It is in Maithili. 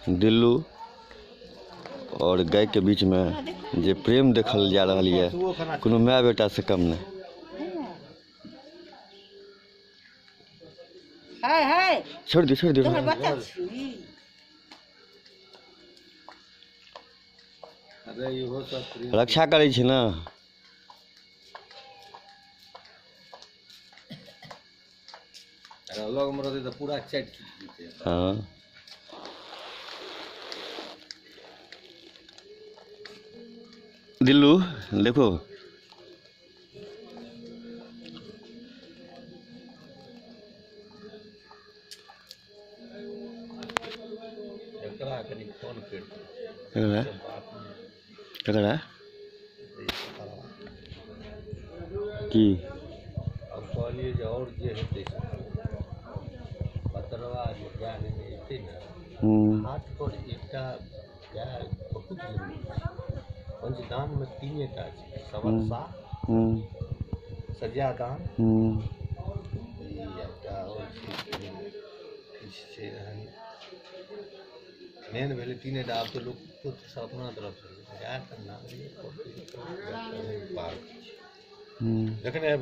दिल्लू और गाय के बीच में जे प्रेम देखल जा रहल ये कोनो my बेटा से कम नहीं। हाय हाय छोड़ दे छोड़ दे। अरे इहो सब प्रेम रक्षा करै छै ना। अरे लग में रहतै तऽ पूरा चटि जेतै। हाँ दिल्लू देखो एकरा कनि फोन कर। ककरा ककरा की अब कहलिए जे और जे हेतै से पतरवा जे गाय लेने एतै ने हाथ पर एकटा गाय बहुत जरूरी छै। पंचदान में तीने टा छै, सवरसा, सज्जादान, एकटा और छै मेन भेलै तीने टा। आब तऽ लोक सब अपना तरफ से गायके नाम पार्क छै। जखने